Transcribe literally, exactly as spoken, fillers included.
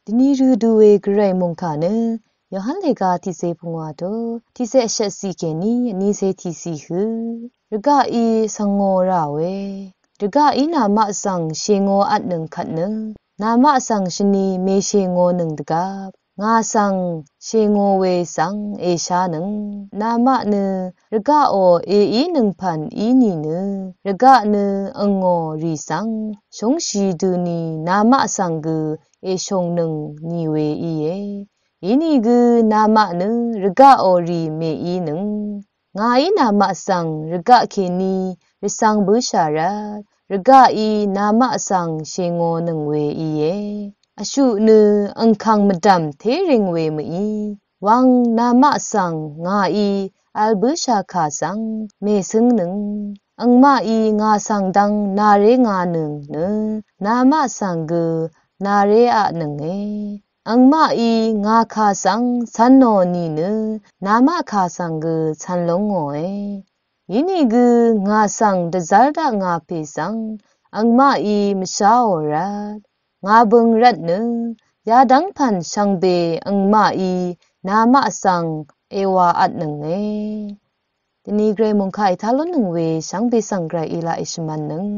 Dvni rø du we gvray mungkà nø Yohan lèga tiqse pungwà to tiqse vshvtsi kèní vníse tiqsi hø rvgaqí svngò rà we. Rvgaqí namaq svng shèngò vtnøng kvt nø namaq svng shvni mèshèngònøng dvgvp ngà svng shèngò we svng èshánøng. Namaq nø rvgaqò èínøng pv̀n í nìnø rvgaq nø angò rì svng shóngshì døni namaq svng gø èshòngnøng nì we íe. Inìgø namaq nø rvgaqò rì mèínøng. Ngàí namaq svng rvgaq kèní rvcv̄ng bǿshà rvt rvgaqí namaq svng shèngònøng we íe. Vshuq nø angkàng mvdv̀m téring we mø̀í wvng namaq svng ngàí vl bǿshà kà svng mèsǿngnøng. Angmaqí ngà svng dvng nàré ngānøng nø namaq svng gø nàré vtnønge. Angmaqí ngà kà svng cv̄nò nìnø namaq kà svng gø cv̄n lóngòe. Inìgø ngà svng dvzv́r daq ngà pè svng angmaqí mvsháò rvt ngà bøng rvtnø yadv́ng pv̀n shvngbe angmaqí namaq svng èwà vtnønge. Dvni gvray mungkà ètá lónnøng we shvngbe svng gvray í laq èshvmv̄nnøng.